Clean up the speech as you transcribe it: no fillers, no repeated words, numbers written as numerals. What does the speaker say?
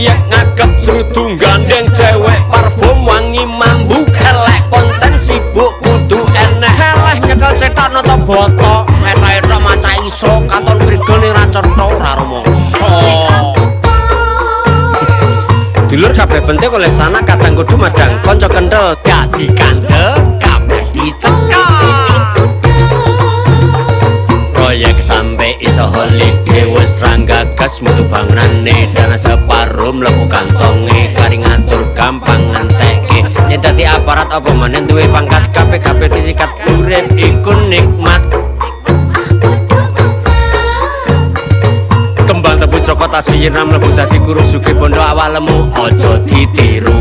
Proyek ngagap jrudu gandeng cewek, parfum wangi mambu kelek, konten sibuk kudu enek eleh nyekel cetok nata boto etok-etok maca iso katon prigel ning ra cetha ora rumangsa. Dulur kabeh penting oleh sana kadang kudu madang kanca kenthel gak dikandel kabeh dicekel. Proyek sampe iso holiday wis ranggagas mutu bangunane, dana separo mlebu kantonge, kari ngatur gampang ngentekke. Yen dadi aparat apa meneh duwe pangkat, kabeh kabeh disikat, urip iku nikmat. Kembang tebu cokot asli yen mlebu dadi guru, sugih bondo awak lemu aja ditiru.